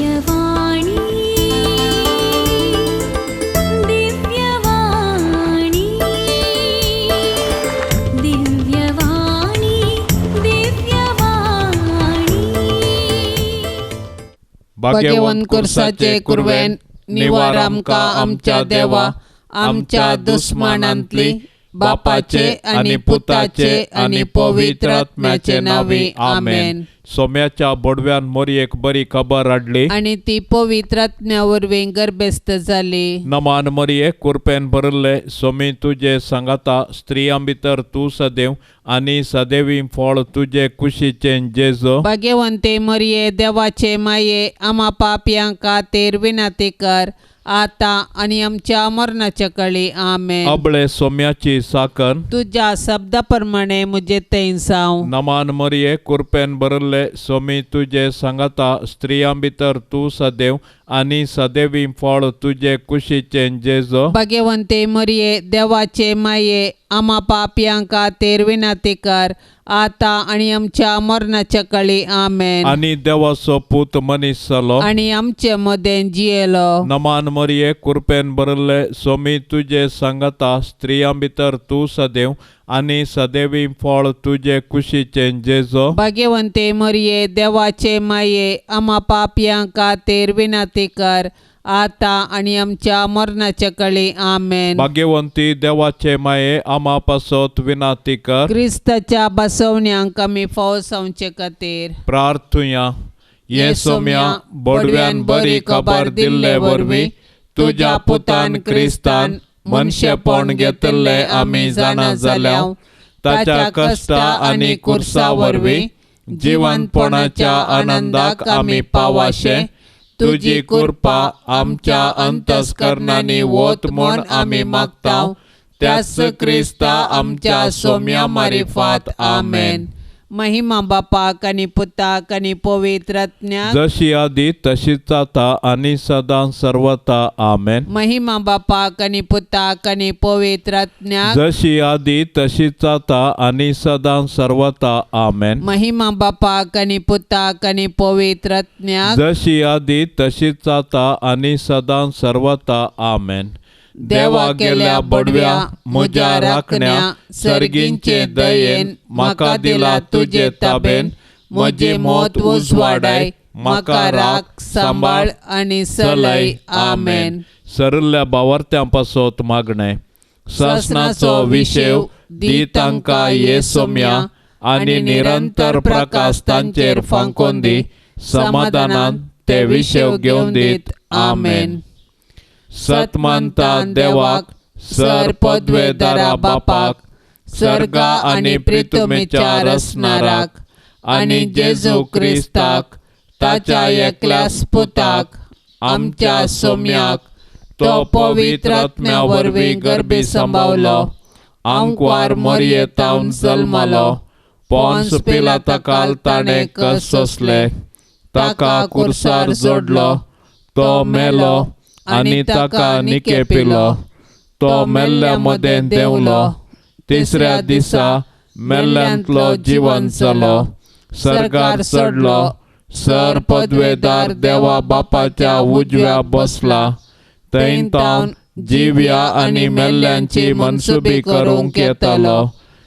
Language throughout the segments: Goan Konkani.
दिव्यवाणी, दिव्यवाणी, दिव्यवाणी, दिव्यवाणी. भाग्यवंत कुर्साचे कुरवेन निवार आमकां आमच्या देवा, आमच्या दुस्मानांतली, बापाचे आनी पुताचे आनी पवित्र आत्म्याचे नांवी, आमेन. सोम्याच्या बोडव्यान मोरयेक बरी खबर हाडली आनी ती पवित्र आत्म्या वरवीं गर्भस्थ जाली. नमान मरिये, कुरपेन भरिल्ले, सोमी तुजे सांगाता, स्त्रियां भितर तूं सदैव आनी सदैवी फळ तुजे कुशीचें जेजो. भाग्यवंते मरिये, देवाचे माये, आमा पापयां खातीर विनंती कर, आतां आनी आमच्या मरणाच्या कळी, आमेन. अबळे सोम्याची साकन तुज्या शब्दा प्रमाणे म्हजे थंय जावं. नमान मरिये, कुरपेन भरिल्ले, सोमी तुजे सांगाता, स्त्रियां भितर तूं सदैव आनी सदैवी फळ तुजे कुशीचें जेजो. भाग्यवंते मरिये, देवाचे माये, आमा पापयां खातीर विनंती कर, आतां आनी आमच्या मरणाच्या कळी, आमेन. आनी देवाचो पूत मनीस जालो आनी आमचे मदें जियेलो. नमान मरिये, कुरपेन भरिल्ले, सोमी तुजे सांगाता, स्त्रियां भितर तूं सदैव आनी सदैवी फळ तुजे कुशीचें जेजो. भाग्यवंते मरिये, देवाचे माये, आमा पापयां खातीर विनंती कर, आतां आनी आमच्या मरणाच्या कळी, आमेन. भाग्यवंती देवाचे माये, आमा पासत विनंती कर. क्रिस्ताच्या बसवण्यांक आमी फावो जावचे खातीर प्रार्थुया. ये सोम्या, बोडव्यान बरी खबर दिल्ले वरवीं तुज्या पुतान क्रिस्तान मनशेपण घेतिल्लें आमी जाणा जाल्या. ताच्या कश्टा आनी कुर्सा वरवीं जिवनपणाच्या आनंदाक आमी पावाशे तुजी कृपा आमच्या अंतस्करणांनी वत म्हूण आमी मागता, त्याच क्रिस्ता आमच्या सोम्या मारिफात, आमेन. महिमा बापाक आनी पुताक आनी पवित्र आत्म्याक, जशी आदी तशीच आता आनी सदां सर्वता, आमेन. महिमा बापाक आनी पुताक आनी पवित्र आत्म्याक, जशी आदी तशीच आता आनी सदां सर्वता, आमेन. महिमा बापाक आनी पुताक आनी पवित्र आत्म्याक, जशी आदी तशीच आता आनी सदां सर्वता, आमेन. देवा गेल्या बडव्या म्हज्या राखण्या, सर्गींचे दयेन म्हाका दिला तुजे ताबेन, म्हजी मौत उजवाडाय, म्हाका राख सांबाळ आनी सलय, आमेन. सरिल्ल्या बावर्त्यां पासत मागणें. सासणाचो विशेव दी तांकां ये सोम्या आनी निरंतर प्रकाश तांचेर फांकोन दी, समाधानान ते विशेव घेवन दीत, आमेन. सतमानता देवाक, सर पदवेदारा बापाक, सर्गा आनी प्रितुमेच्या रसनाराक आनी जेजू क्रिस्ताक ताच्या एकल्याच पुताक आमच्या सोम्याक, तो पवित्र आत्म्या वरवीं गर्भी सांबावलो, आंकवार मोरयेतावन जल्मलो, पोन्स पिलाता ताणें कश्ट सोंसले, ताका कुर्सार जोडलो, तो मेलो आनी ताका निके पिलो, तो मेल्ल्या मदें देंवलो, तिसऱ्या दिसा मेल्ल्यांतलो जिवन जालो, सर्गार चडलो, सर पदवेदार देवा बापाच्या उजव्या बसला, थंय तावन जिव्या आनी मेल्ल्यांची मनसुबी करूंक येतालो.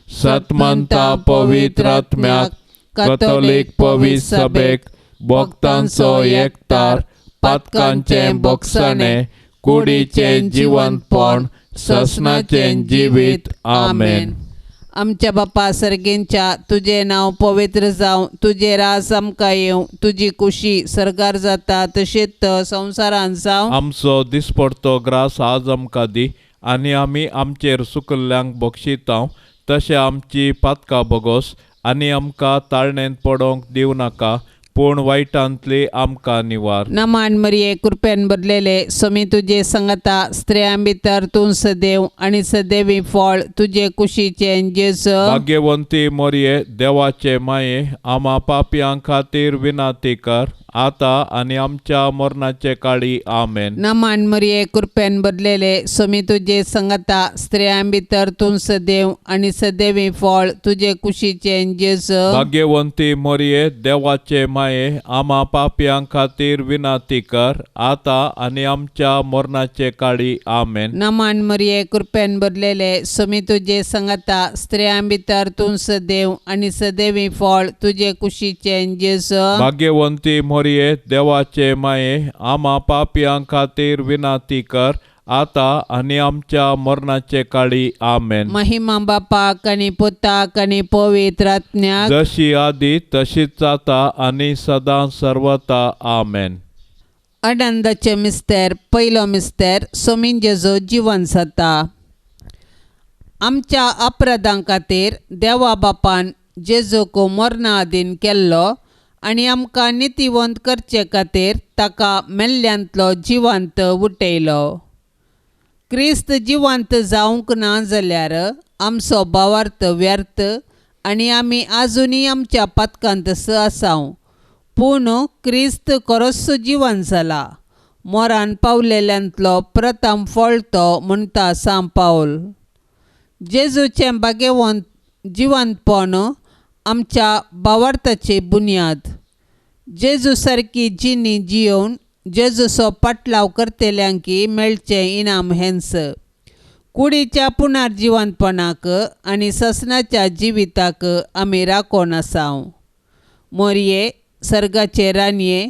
सतमंता पवित्र आत्म्याक, कथोलीक पवित्र सभेक, भक्तांचो एकतार, पातकांचें बोगसाणें, कुडीचें जिवनपण, ससनाचें जिवीत, आमेन. आमच्या बापा सर्गेंच्या, तुजें नांव पवित्र जावं, तुजें राज आमकां येवं, तुजी कुशी सर्गार जाता तशेंच संवसारांत जावं. आमचो दिसपडतो ग्रास आज आमकां दी आनी आमी आमचेर सुकल्ल्यांक बक्षितांव तशें आमची पातकां बोगोस आनी आमकां ताळणेंत पडोवंक दिवं नाका, पूण वायटांतली आमकां निवार. नमान मरिये, कृपेन भरलेले, स्वामी तुजे संगता, स्त्रियां भितर तूं सदैव आनी सदैवी फळ तुजे कुशीचें जेजू. भाग्यवंती मोरये, देवाचे माये, आमा पापयां खातीर विनंती कर, आतां आनी आमच्या मरणाचे काळी, आमेन. नमान मरिये, कृपेन भरलेले, स्वामी तुजे संगता, स्त्रियां भितर तूं सदैव आनी सदैवी फळ तुजे कुशीचें जेजू. भाग्यवंती मोरये, देवाचे माये, माये आमा पापयां खातीर विनंती कर आतां आनी आमच्या मरणाचे काळी. आमेन. नमान मरिये, कृपेन भरलेले, सोमी तुजे संगता, स्त्रियां भितर तूं सदैव आनी सदैवी फळ तुजे कुशीचें जेजू. भाग्यवंती मोरये, देवाचे माये आमा पापयां खातीर विनंती कर आतां आनी आमच्या मरणाचे काळी. आमेन. महिमा बापाक आनी पुताक आनी पवित्र आत्म्याक, जशी आदी तशीच जाता आनी सदां सर्वता. आमेन. आनंदाचे मिस्तेर. पयलो मिस्तेर, सोमीन जेजू जिवन जाता. आमच्या अपराधां खातीर देवा बापान जेजूक मरणा आदीन केल्लो आनी आमकां नितीवंत करचे खातीर ताका मेल्ल्यांतलो जिवंत उठयलो. क्रिस्त जिवंत जावंक ना जाल्यार आमचो भावार्थ व्यर्थ आनी आमी आजुनूय आमच्या पातकांत आसाव. पूण क्रिस्त खरोच जिवन जाला, मोरान पावलेल्यांतलो प्रथम फळ तो म्हणटा सांत पावल. जेजूचें भाग्यवंत जिवंतपण आमच्या भावार्थाची बुन्याद. जेजू सारकी जिणी जियोवन जेजूचो पाटलाव करतल्यांकी मेळचें इनाम हेंच. कुडीच्या पुनर्जिवंतपणाक आनी ससनाच्या जिविताक आमी राखून आसाव. मोरये, सर्गाचे राणये,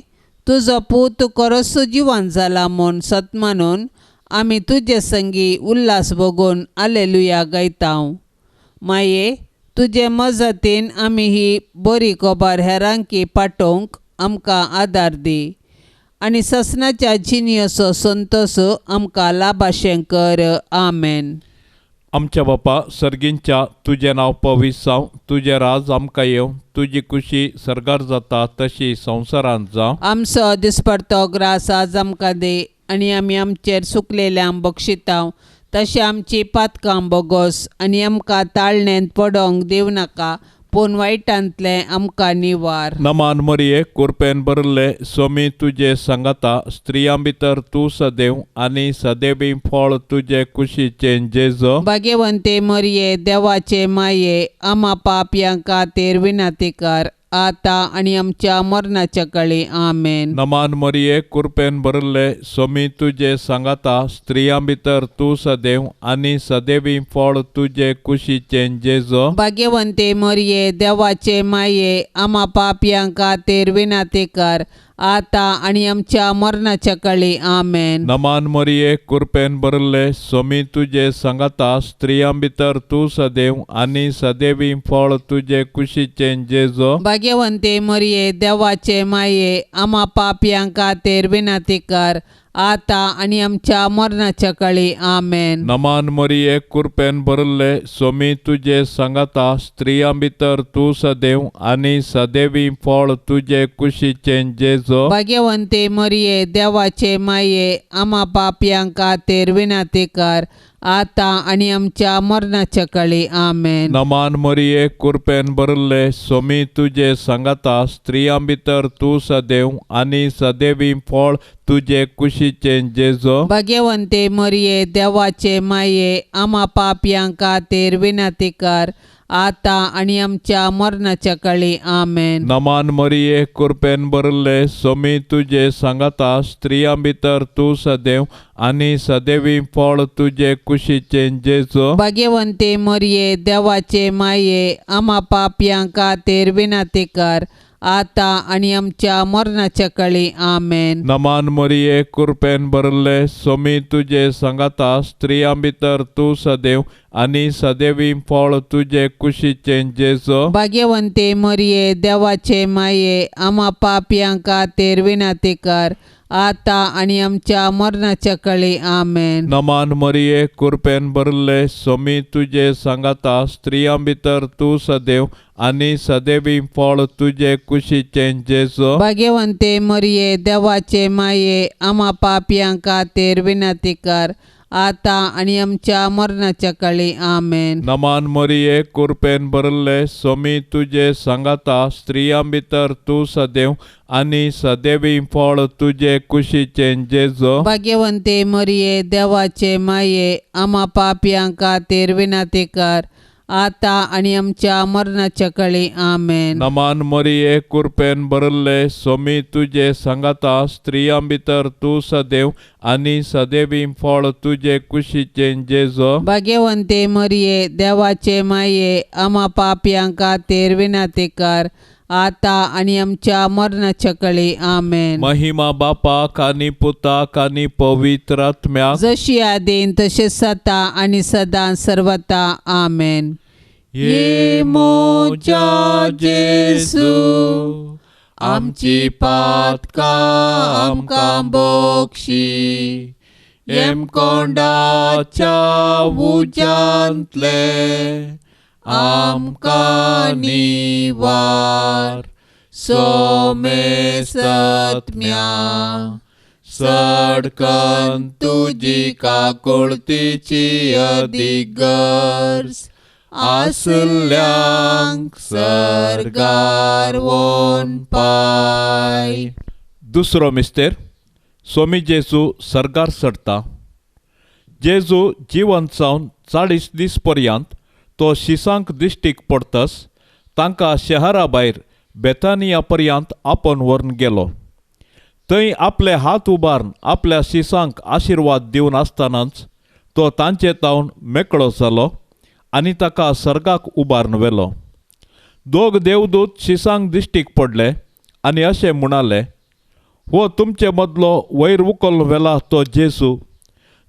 तुजो पूत खरोच जिवन जाला म्हूण सत मानून आमी तुजे संगी उल्हास भोगून आलेलुया गायताव. माये, तुजे मजतीन आमी ही बरी खबर हेरांकी पाठोवंक आमकां आदार दी आनी ससनाच्या जिणेचो संतोश आमकां लाभाशें कर. आमेन. आमच्या बापा सर्गींच्या, तुजें नांव पवित्र जावं, तुजें राज आमकां येवं, तुजी खुशी सर्गार जाता तशी संवसारांत जावं. आमचो दिसपडतो ग्रास आज आमकां दी आनी आमी आमचेर सुकलेल्यांक बक्षिताव तशें आमची पातकां बोगोस आनी आमकां ताळणेंत पडोंक दिवं नाका, पूण वायटांतलें आमकां निवार. नमान मरिये, कुरपेन भरिल्ले, सोमी तुजे सांगाता, स्त्रियां भितर तूं सदैव आनी सदैवी फळ तुजे कुशीचें जेजो. भाग्यवंते मरिये, देवाचे माये, आमा पापयां खातीर विनंती कर आतां आनी आमच्या मरणाच्या काळी. आमेन. नमान मरिये, कुरपेन भरिल्ले, सोमी तुजे सांगाता, स्त्रियां भितर तूं सदैव आनी सदैवी फळ तुजे कुशीचें जेजो. भाग्यवंते मरिये, देवाचे माये, आमा पापयां खातीर विनंती कर आतां आनी आमच्या मरणाच्या काळी. आमेन. नमान मरिये, कुरपेन भरिल्ले, सोमी तुजे सांगाता, स्त्रियां भितर तूं सदैव आनी सदैवी फळ तुजे कुशीचें जेजो. भाग्यवंते मरिये, देवाचे माये, आमा पापयां खातीर विनंती कर आतां आनी आमच्या मरणाच्या काळी. आमेन. नमान मरिये, कुरपेन भरिल्ले, सोमी तुजे सांगाता, स्त्रियां भितर तूं सदैव आनी सदैवी फळ तुजे कुशीचें जेजो. भाग्यवंते मरिये, देवाचे माये, आमा पापयां खातीर विनंती कर आतां आनी आमच्या मरणाच्या काळी. आमेन. नमान मरिये, कुरपेन भरिल्ले, सोमी तुजे सांगाता, स्त्रियां भितर तूं सदैव आनी सदैवी फळ तुजे कुशीचें जेजो. भाग्यवंते मरिये, देवाचे माये, आमा पापयां खातीर विनंती कर आतां आनी आमच्या मरणाच्या काळी. आमेन. नमान मरिये, कुरपेन भरिल्ले, सोमी तुजे सांगाता, स्त्रियां भितर तूं सदैव आनी सदैवी फळ तुजे कुशीचें जेजो. भाग्यवंते मरिये, देवाचे माये, आमा पापयां खातीर विनंती कर आतां आनी आमच्या मरणाच्या काळी. आमेन. नमान मरिये, कुरपेन भरिल्ले, सोमी तुजे सांगाता, स्त्रियां भितर तूं सदैव आनी सदैवी फळ तुजे कुशीचें जेजो. भाग्यवंते मरिये, देवाचे माये, आमा पापयां खातीर विनंती कर आतां आनी आमच्या मरणाच्या काळी. आमेन. नमान मरिये, कुरपेन भरिल्ले, सोमी तुजे सांगाता, स्त्रियां भितर तूं सदैव आनी सदैवी फळ तुजे कुशीचें जेजो. भाग्यवंते मरिये, देवाचे माये, आमा पापयां खातीर विनंती कर आतां आनी आमच्या मरणाच्या काळी. आमेन. नमान मरिये, कुरपेन भरिल्ले, सोमी तुजे सांगाता, स्त्रियां भितर तूं सदैव आनी सदैवी फळ तुजे कुशीचें जेजो. भाग्यवंते मरिये, देवाचे माये, आमा पापयां खातीर विनंती कर आतां आनी आमच्या मरणाच्या कळी. आमेन. नमान मरिये, कुरपेन भरल्ले, सोमी तुजे सांगाता, स्त्रियां भितर तूं सदैव आनी सदैवी फळ तुजे कुशीचें जेजो. भाग्यवंते मरिये, देवाचे माये, आमा पापयां खातीर विनंती कर, आतां आनी आमच्या मरणाच्या कळी. आमेन. महिमा बापाक आनी पुताक आनी पवित्र आत्म्याक, जशी आदीन तशें सता आनी सदां सर्वता. आमेन. ये मोजा जेजू, आमची पातकां आमकां बक्षी, येमकोंडाच्या उज्यांतले आमकां निवार, सोमेसत्म्या सडकन तुजी काकुळतीची अदीक गरज आसल्यांक सर्गार वोन पाय. दुसरो मिस्तेर, सोमी जेजू सर्गार चडटा. जेजू जिवंत जावन 40 दीस पर्यंत तो शिसांक दिश्टीक पडतस तांकां शहरा भायर बेतानिया पर्यंत आपोवन व्हरून गेलो. थंय आपले हात उबारून आपल्या शिसांक आशिर्वाद दिवन आसतनाच तो तांचे तावन मेकळो जालो आनी ताका सर्गाक उबारून व्हेलो. दोग देवदूत शिसांक दिश्टीक पडले आनी अशें म्हणाले, हो तुमचे मदलो वयर उखल व्हेला तो जेजू,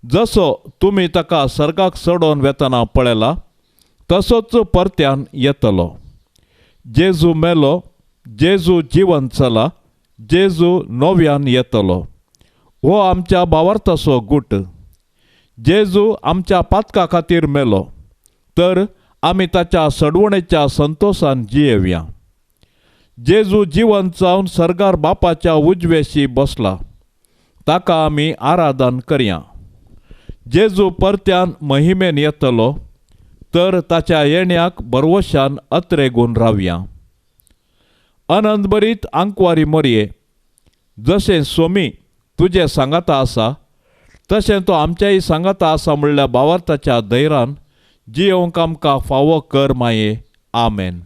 जसो तुमी ताका सर्गाक चडोवन वेतना पळयला तसोच परत्यान येतलो. जेजू मेलो, जेजू जिवंत जाला, जेजू नव्यान येतलो. हो आमच्या भावार्थाचो गूट. जेजू आमच्या पातका खातीर मेलो तर आमी ताच्या सडवणेच्या संतोशान जियेवया. जेजू जिवंत जावन सर्गार बापाच्या उजवेशी बसला, ताका आमी आराधन करया. जेजू परत्यान महिमेन येतलो तर ताच्या येण्याक बरवशान अत्रेगून रावया. अनंत बरीत आंकवारी मोरये, जशें सोमी तुजें सांगाता आसा तशें तो आमच्याय सांगाता आसा म्हणल्या भावार्थाच्या धैर्यान जियोवंक आमकां फावो कर माये. आमेन.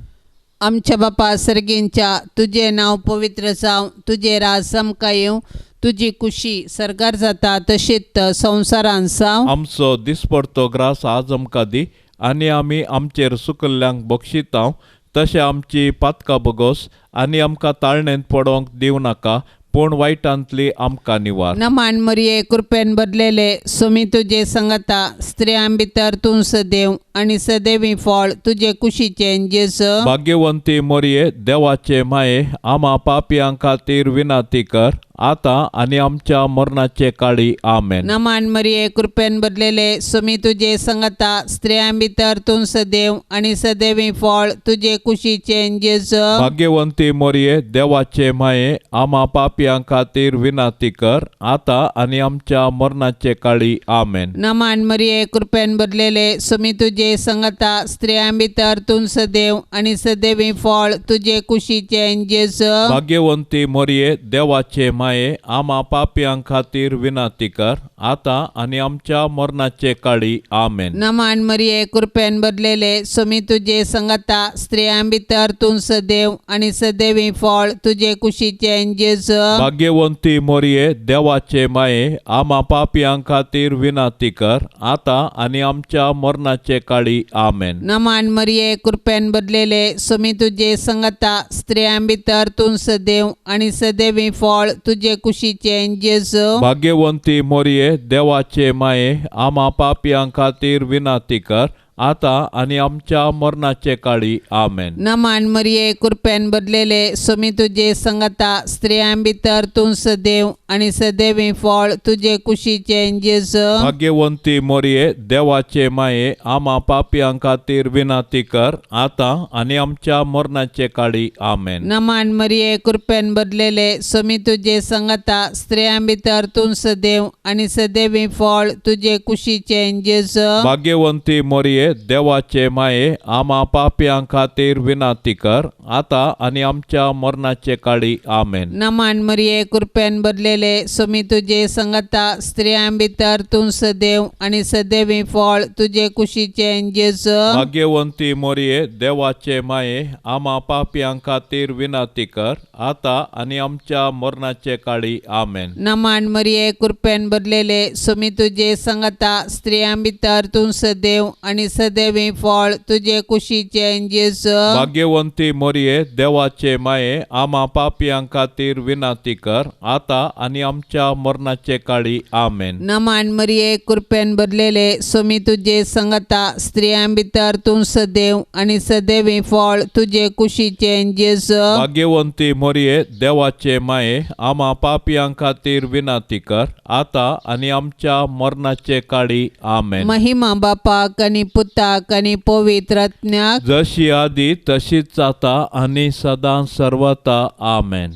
आमच्या बापा सर्गींच्या, तुजें नांव पवित्र जावं, तुजें राज आमकां येवं, तुजी कुशी सर्गार जाता तशीच संवसारान जावं. आमचो दिसपडतो ग्रास आज आमकां दी आनी आमी आमचेर सुकल्ल्यांक बक्षितांव तशें आमची पातकां बगोस आनी आमकां ताळणेंत पडोवंक दिवं नाका, पूण वायटांतली आमकां निवार. नमान मरिये, कृपेन भरलेले, सुमी तुजे संगता, स्त्रियां भितर तूं सदैव आनी सदैवी फळ तुजे कुशीचें जेजू. भाग्यवंती मोरये, देवाचे माये, आमा पापयां खातीर विनंती कर, आतां आनी आमच्या मरणाचे काळी. आमेन. नमान मरिये, कृपेन भरलेले, सुमी तुजे संगता, स्त्रियां भितर तूं सदैव आनी सदैवी फळ तुजे कुशीचें जेजू. भाग्यवंती मोरये, देवाचे माये, आमा पापयां खातीर विनंती कर, आतां आनी आमच्या मरणाचे काळी. आमेन. नमान मरिये, कृपेन भरलेले, सुमी तुजे संगता, स्त्रियां भितर तूं सदैव आनी सदैवी फळ तुजे कुशीचें जेजू. भाग्यवंती मोरये, देवाचे माये, आमा पापयां खातीर विनंती कर, आतां आनी आमच्या मरणाचे काळी. आमेन. नमान मरिये, कृपेन भरलेले, सुमी तुजे संगता, स्त्रियां भितर तूं सदैव आनी सदैवी फळ तुजे कुशीचें जेजू. भाग्यवंती मोरये, देवाचे माये, आमा पापयां खातीर विनंती कर, आतां आनी आमच्या मरणाचे काळी. आमेन. नमान मरिये, कृपेन भरलेले, सुमी तुजे संगता, स्त्रियां भितर तूं सदैव आनी सदैवी फळ तुजे कुशीचें जेजू. भाग्यवंती मोरये, देवाचे माये, आमा पापयां खातीर विनंती कर, आतां आनी आमच्या मरणाचे काळी. आमेन. नमान मरिये, कृपेन भरलेले, सुमी तुजे संगता, स्त्रियां भितर तूं सदैव आनी सदैवी फळ तुजे कुशीचें जेजू. भाग्यवंती मोरये, देवाचे माये, आमा पापयां खातीर विनंती कर, आतां आनी आमच्या मरणाचे काळी. आमेन. नमान मरिये, कृपेन भरलेले, सुमी तुजे संगता, स्त्रियां भितर तूं सदैव आनी सदैवी फळ तुजे कुशीचें जेजू. भाग्यवंती मोरये, मोरये देवाचे माये आमा पापयां खातीर विनंती कर आतां आनी आमच्या मरणाचे काळी आमेन. नमान मरिये कृपेन भरलेले स्वामी तुजे संगता स्त्रियां भितर तूं सदैव आनी सदैवी फळ तुजे कुशीचें जेजू. भाग्यवंती मोरये देवाचे माये आमा पापयां खातीर विनंती कर आतां आनी आमच्या मरणाचे काळी आमेन. नमान मरिये कृपेन भरलेले स्वामी तुजे संगता स्त्रियां भितर तूं सदैव आनी सदैवी फळ तुजे कुशीचें जेजू. भाग्यवंती मोरये देवाचे माये आमा पापयां खातीर विनंती कर आतां आनी आमच्या मरणाचे काळी आमेन. नमान मरिये कृपेन भरलेले स्वामी तुजे संगता स्त्रियां भितर तूं सदैव आनी सदैवी फळ तुजे कुशीचें जेजू. भाग्यवंती मोरये देवाचे माये आमा पापयां खातीर विनंती कर आतां आनी आमच्या मरणाचे काळी आमेन. महिमा बापाक आनी पुताक आनी पवित्र आत्म्याक जशी आदी तशीच जाता आनी सदां सर्वता आमेन.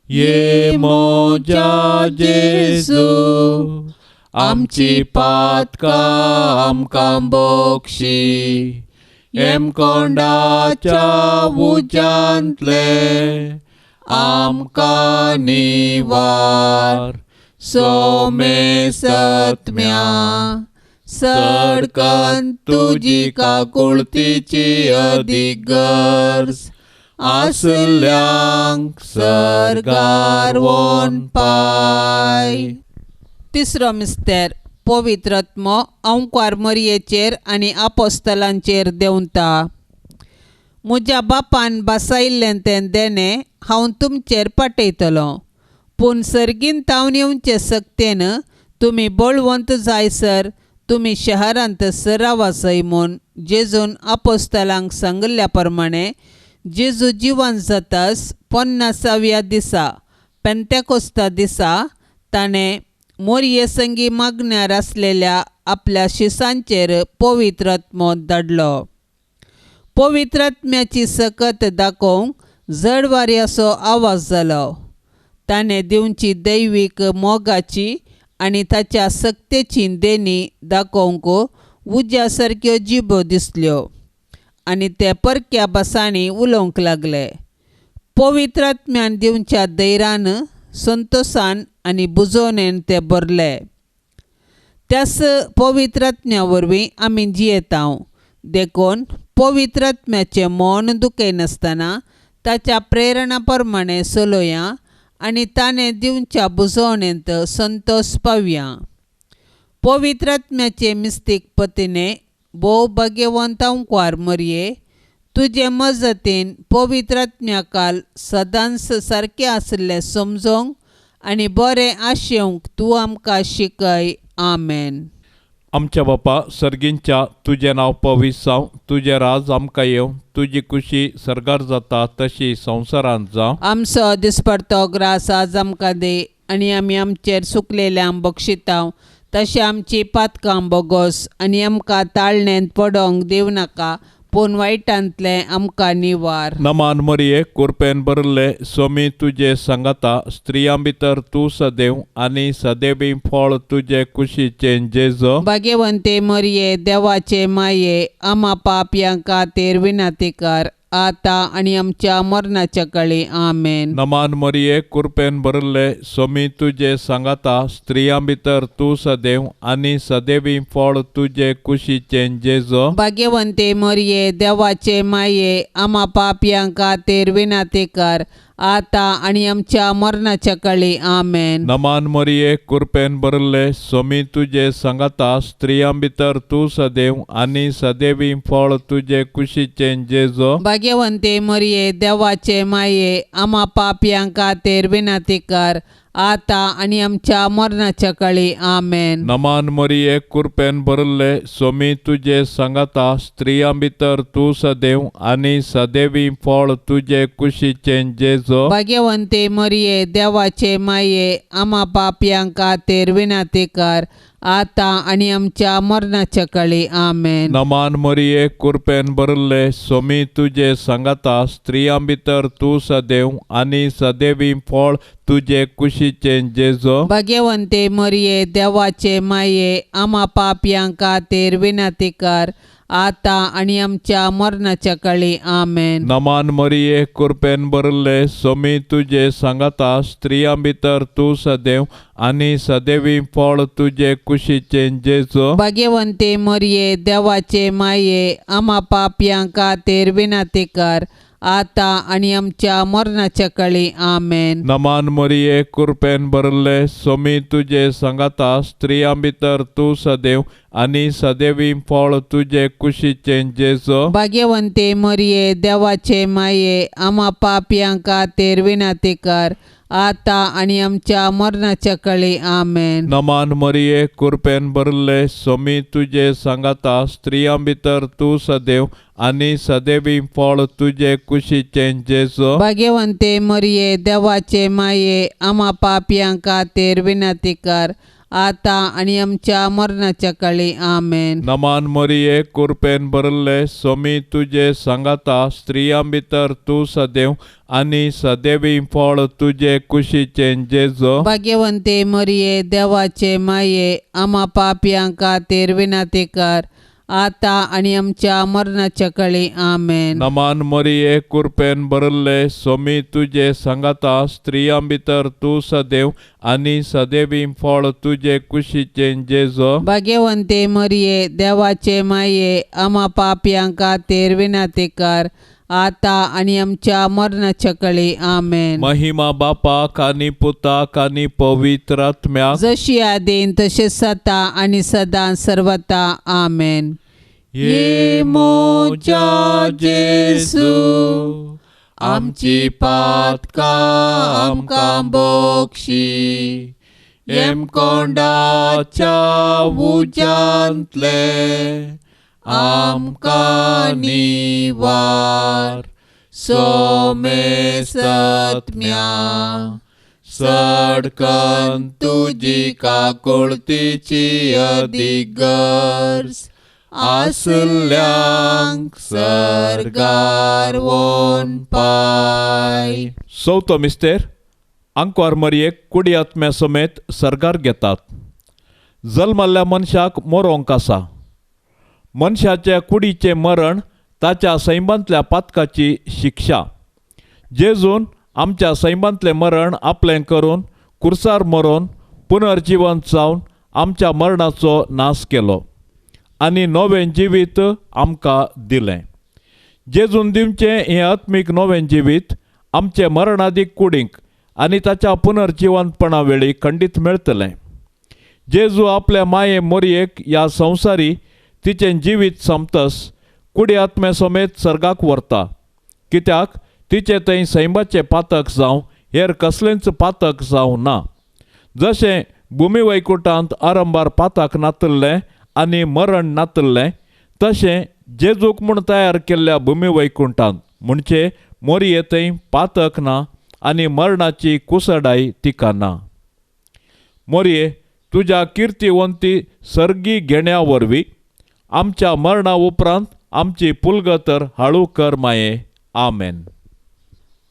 ये मोजा जेजू आमची पातकां आमकां बोक्षी हेमकोंडाच्या उज्यांतले आमकां निवार सोमे सत्म्या सडकन तुजी काकुळतीची अदीक गरज आसल्यांक सरगार वोन पाय. तिसरो मिस्तेर पवित्र आत्मो अंकार मरयेचेर आनी आपोस्तलांचेर देंवता. म्हज्या बापान बसायिल्लें तें देणें हांव तुमचेर पाठयतलो पूण सर्गीन तावन येवचे सक्तेन तुमी बळवंत जायसर तुमी शहरांत सरावासय म्हूण जेजून आपोस्तलांक सांगिल्ल्या प्रमाणे जेजू जिवन जातास 50व्या दिसा पेंतेकोस्ता दिसा ताणें मोरये संगी मागण्यार आसलेल्या आपल्या शिसांचेर पवित्र आत्मो धाडलो. पवित्र आत्म्याची सकत दाखोवंक जड वाऱ्याचो आवाज जालो. ताणें दिवची दैवीक मोगाची आनी ताच्या सक्तेची देणी दाखोवंक उज्या सारक्यो जिबो दिसल्यो आनी ते परक्या भासांनी उलोवंक लागले. पवित्र आत्म्यान दिवच्या धैर्यान संतोसान आनी बुजोवणेन ते भरले. त्याच पवित्र आत्म्या वरवीं आमी जियेतांव देखून पवित्र आत्म्याचें मन दुखयनासतना ताच्या प्रेरणा प्रमाणे चलोया आनी ताणें दिवच्या बुजोवणेंत संतोष पावया. पवित्र आत्म्याचे मिस्तीक पतीने भोव भाग्यवंत अंकुर मरये तुजे मजतीन पवित्र आत्म्याकाल सदांच सारकें आशिल्लें समजोंक आनी बरें आशेवंक तूं आमकां शिकय. आमेन. आमच्या बापा सर्गींच्या तुजें नांव पवित्र जावं, तुजें राज आमकां येवं, तुजी कुशी सर्गार जाता तशी संवसारांत जावं. आमचो दिसपडतो ग्रास आज आमकां दी आनी आमी आमचेर सुकलेल्यांक बक्षितांव तशें आमची पातकां बोगोस आनी आमकां ताळणेंत पडोंक दिवं नाका पूण वायटांतलें आमकां निवार. नमान मरिये कुरपेन भरिल्ले स्वामी तुजे सांगाता स्त्रियां भितर तूं सदैव आनी सदैवी फळ तुजे कुशीचें जेजू. भाग्यवंते मरिये देवाचे माये आमा पापयां खातीर विनंती कर आतां आनी आमच्या मरणाच्या काळी. आमेन. नमान मरिये कुरपेन भरिल्ले स्वामी तुजे सांगाता स्त्रियां भितर तूं सदैव आनी सदैवी फळ तुजे कुशीचें जेजू. भाग्यवंते मरिये देवाचे माये आमा पापयां खातीर विनंती कर आतां आनी आमच्या मरणाच्या काळी. आमेन. नमान मरिये कुरपेन भरिल्ले स्वामी तुजे सांगाता स्त्रियां भितर तूं सदैव आनी सदैवी फळ तुजे कुशीचें जेजू. भाग्यवंते मरिये देवाचे माये आमा पापयां खातीर विनंती कर आतां आनी आमच्या मरणाच्या काळी. आमेन. नमान मरिये कुरपेन भरिल्ले स्वामी तुजे सांगाता स्त्रियां भितर तूं सदैव आनी सदैवी फळ तुजे कुशीचें जेजू. भाग्यवंते मरिये देवाचे माये आमा पापयां खातीर विनंती कर आतां आनी आमच्या मरणाच्या काळी. आमेन. नमान मरिये कुरपेन भरिल्ले स्वामी तुजे सांगाता स्त्रियां भितर तूं सदैव आनी सदैवी फळ तुजे कुशीचें जेजू. भाग्यवंते मरिये देवाचे माये आमा पापयां खातीर विनंती कर आतां आनी आमच्या मरणाच्या काळी. आमेन. नमान मरिये, कृपेन भरिल्ले, सोमी तुजे सांगाता, स्त्रियां भितर तूं सदैव आनी सदैवी फळ तुजे कुशीचें जेजू. भाग्यवंते मरिये, देवाचे माये, आमा पापयां खातीर विनंती कर, आतां आनी आमच्या मरणाच्या काळी. आमेन. नमान मरिये, कृपेन भरिल्ले, सोमी तुजे सांगाता, स्त्रियां भितर तूं सदैव आनी सदैवी फळ तुजे कुशीचें जेजू. भाग्यवंते मरिये, देवाचे माये, आमा पापयां खातीर विनंती कर, आतां आनी आमच्या मरणाच्या काळी. आमेन. नमान मरिये, कृपेन भरिल्ले, सोमी तुजे सांगाता, स्त्रियां भितर तूं सदैव आनी सदैवी फळ तुजे कुशीचें जेजू. भाग्यवंते मरिये, देवाचे माये, आमा पापयां खातीर विनंती कर, आतां आनी आमच्या मरणाच्या काळी. आमेन. नमान मरिये, कृपेन भरिल्ले, सोमी तुजे सांगाता, स्त्रियां भितर तूं सदैव आनी सदैवी फळ तुजे कुशीचें जेजू. भाग्यवंते मरिये, देवाचे माये, आमा पापयां खातीर विनंती कर, आतां आनी आमच्या मरणाच्या काळी. आमेन. नमान मरिये, कृपेन भरिल्ले, सोमी तुजे सांगाता, स्त्रियां भितर तूं सदैव आनी सदैवी फळ तुजे कुशीचें जेजू. भाग्यवंते मरिये, देवाचे माये, आमा पापयां खातीर विनंती कर, आतां आनी आमच्या मरणाच्या काळी. आमेन. महिमा बापाक आनी पुताक आनी पवित्र आत्म्याक, जशी आदीन तशें सता आनी सदां सर्वता. आमेन. ये मोजा जेजू, आमची पातकां आमकां बक्षी, येमकोंडाच्या उज्यांतले आमकां निवार, सोमेसत्म्या सडकन तुजी काकुळतीची अदीक गरज आसल्यांक सर्गार वोन पाय. चवथो मिस्तेर, आंकवार मरयेक कुडी आत्म्या समेत सर्गार घेतात. जल्मल्ल्या मनशाक मरोंक आसा. मनशाच्या कुडीचें मरण ताच्या सैमांतल्या पातकाची शिक्षा. जेजून आमच्या सैमांतलें मरण आपलें करून कुर्सार मरोन पुनर्जिवंत जावन आमच्या मरणाचो नाश केलो आनी नवें जिवीत आमकां दिलें. जेजून दिवचें हें आत्मीक नवें जिवीत आमचे मरणादीक कुडींक आनी ताच्या पुनर्जिवंतपणा वेळी खंडीत मेळटलें. जेजू आपल्या माये मोरयेक ह्या संवसारी तिचें जिवीत सोंपतस कुडी आत्म्या समेत सर्गाक व्हरता, कित्याक तिचें थंय सैमाचें पातक जावं हेर कसलेंच पातक जावं ना. जशें भुमी वैकुटांत आरंभार पातक नातिल्लें आनी मरण नातिल्लें, तशें जेजूक म्हूण तयार केल्ल्या भुमी वैकुंठांत म्हणजे मोरये थंय पातक ना आनी मरणाची कुसडाय तिका ना. मोरये, तुज्या किर्तिवंती सर्गी घेण्या वरवीं आमच्या मरणा उपरांत आमची पुलगतर हाळू कर माये. आमेन.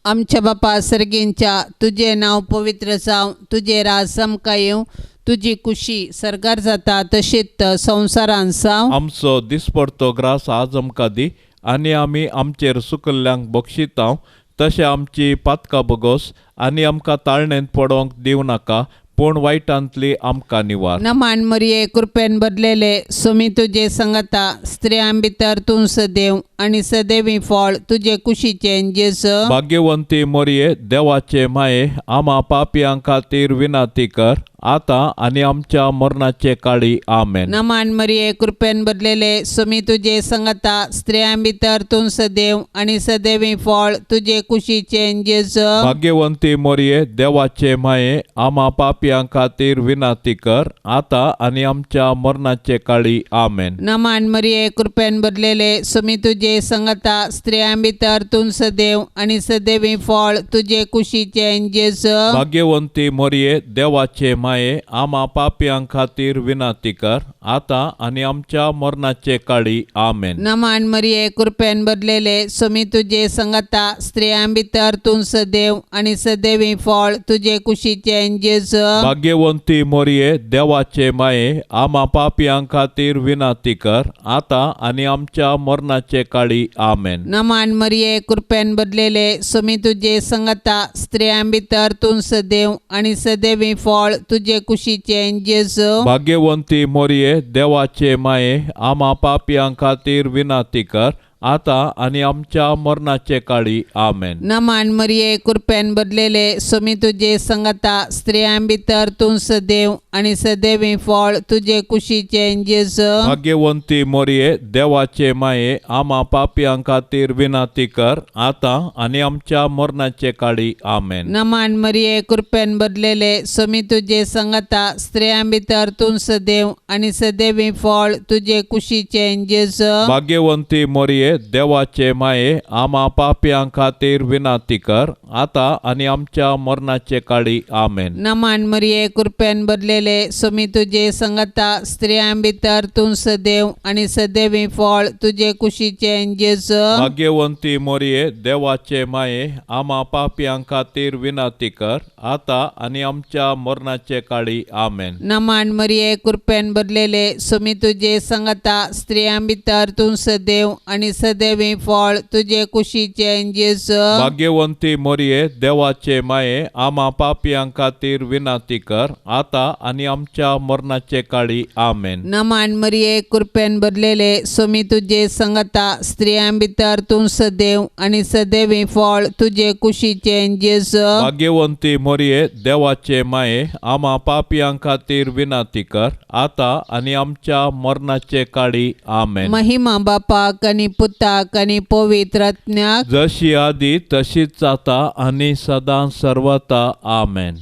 आमच्या बापा सर्गींच्या, तुजें नांव पवित्र जावं, तुजें राज आमकां येवं, तुजी कुशी सर्गार जाता तशीच संवसारान जावं. आमचो दिसपडतो ग्रास आज आमकां दी आनी आमी आमचेर सुकल्ल्यांक बक्षितांव तशें आमची पातकां बगोस आनी आमकां ताळणेंत पडोवंक दिवं नाका, पूण वायटांतली आमकां निवार. नमान मरिये, कृपेन भरलेले, सोमी तुजे संगता, स्त्रियां भितर तूं सदैव आनी सदैवी फळ तुजे कुशीचें जेजू. भाग्यवंती मरिये, देवाचे माये, आमा पापयां खातीर विनंती कर, आतां आनी आमच्या मरणाचे काळी. आमेन. नमान मरिये, कृपेन भरलेले, सोमी तुजे संगता, स्त्रियां भितर तूं सदैव आनी सदैवी फळ तुजे कुशीचें जेजू. भाग्यवंती मरिये, देवाचे माये, आमा पापयां खातीर विनंती कर, आतां आनी आमच्या मरणाचे काळी. आमेन. नमान मरिये, कृपेन भरलेले, सोमी तुजे संगता, स्त्रियां भितर तूं सदैव आनी सदैवी फळ तुजे कुशीचें जेजू. भाग्यवंती मरिये, देवाचे माये, आमा पापयां खातीर विनंती कर, आतां आनी आमच्या मरणाचे काळी. आमेन. नमान मरिये, कृपेन भरलेले, स्वामी तुजे संगता, स्त्रियां भितर तूं सदैव आनी सदैवी फळ तुजे कुशीचें जेजू. भाग्यवंती मोरये, देवाचे माये, आमा पापयां खातीर विनंती कर, आतां आनी आमच्या मरणाचे काळी. आमेन. नमान मरिये, कृपेन भरलेले, स्वामी तुजे संगता, स्त्रियां भितर तूं सदैव आनी सदैवी फळ तुजे कुशीचें जेजू. भाग्यवंती मोरये, देवाचे माये, आमा पापयां खातीर विनंती कर, आतां आनी आमच्या मरणाचे काळी. आमेन. नमान मरिये, कृपेन भरलेले, स्वामी तुजे संगता, स्त्रियां भितर तूं सदैव आनी सदैवी फळ तुजे कुशीचें जेजू. भाग्यवंती मोरये, देवाचे माये, आमा पापयां खातीर विनंती कर, आतां आनी आमच्या मरणाचे काळी. आमेन. नमान मरिये, कृपेन भरलेले, स्वामी तुजे संगता, स्त्रियां भितर तूं सदैव आनी सदैवी फळ तुजे कुशीचें जेजू. भाग्यवंती मोरये, देवाचे माये, आमा पापयां खातीर विनंती कर, आतां आनी आमच्या मरणाचे काळी. आमेन. नमान मरिये, कृपेन भरलेले, स्वामी तुजे संगता, स्त्रियां भितर तूं सदैव आनी सदैवी फळ तुजे कुशीचें जेजू. भाग्यवंती मोरये, देवाचे माये, आमा पापयां खातीर विनंती कर, आतां आनी आमच्या मरणाचे काळी. आमेन. नमान मरिये, कृपेन भरलेले, स्वामी तुजे संगता, स्त्रियां भितर तूं सदैव आनी सदैवी फळ तुजे कुशीचें जेजू. भाग्यवंती मोरये, देवाचे माये, आमा पापयां खातीर विनंती कर, आतां आनी आमच्या मरणाचे काळी. आमेन. नमान मरिये, कृपेन भरलेले, स्वामी तुजे संगता, स्त्रियां भितर तूं सदैव आनी सदैवी फळ तुजे कुशीचें जेजू. भाग्यवंती मोरये, देवाचे माये, आमा पापयां खातीर विनंती कर, आतां आनी आमच्या मरणाचे काळी. आमेन. महिमा बापाक आनी पुताक आनी पवित्र आत्म्याक, जशी आदी तशीच जाता आनी सदां सर्वता. आमेन.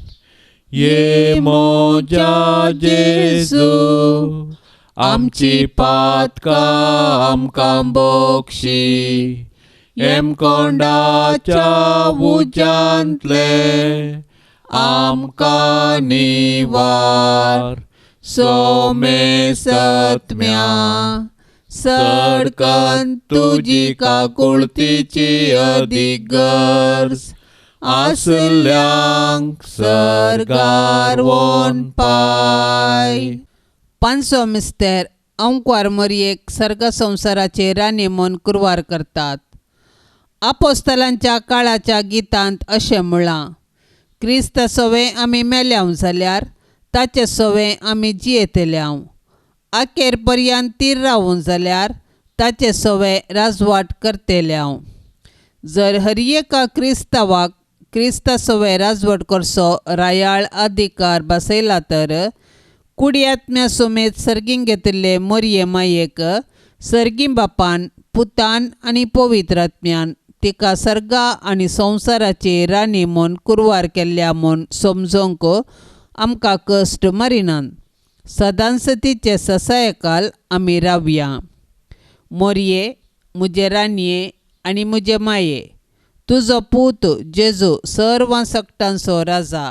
ये मोजा जेजू, आमची पातकां आमकां बोक्षी, हेमकोंडाच्या उज्यांतले आमकां निवार, सोमेसत्म्या सडकन तुजी काकुळतीची अदीक गरज आसल्यांक सर्गार वोन पाय. पांचसो मिस्तेर अंकवार मरयेक सर्ग संवसाराचे राणी म्हूण कुरवार करतात. आपोस्तलांच्या काळाच्या गितांत अशें म्हळां, क्रिस्त सवें आमी मेल्याव जाल्यार ताचे सवें आमी जियेतल्याव, अखेर पर्यंत तीर रावूं जाल्यार ताचे सवें राजवाट करतल्याव. जर हर एका क्रिस्तांवाक क्रिस्ता सवें राजवट करचो रायाळ अधिकार बसयला तर कुडयात्म्या समेत सर्गीं घेतिल्ले मोरये मायेक सर्गीं बापान, पुतान आनी पवित्र आत्म्यान तिका सर्गा आनी संवसाराची राणी म्हूण कुरवार केल्ल्या म्हूण समजोंक आमकां कश्ट मारिनात. सदांच तिचे ससायकाल आमी रावया. मोरये, म्हजे राणये आनी म्हजे माये, तुजो पूत जेजू सर्वां सकटांचो राजा,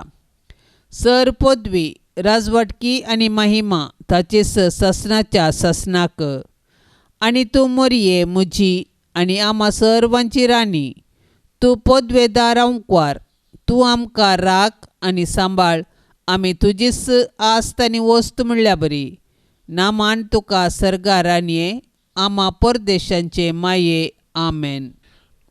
सर पदवी, राजवटकी आनी महिमा ताचीच ससनाच्या ससनाक. आनी तूं मोरये म्हजी आनी आमा सर्वांची राणी, तूं पदवेदार अंकवार, तूं आमकां राख आनी सांबाळ, आमी तुजीच आस्त आनी वस्त म्हणल्या बरी. नामान तुका सर्गा राणये, आमा परदेशांचे माये. आमेन.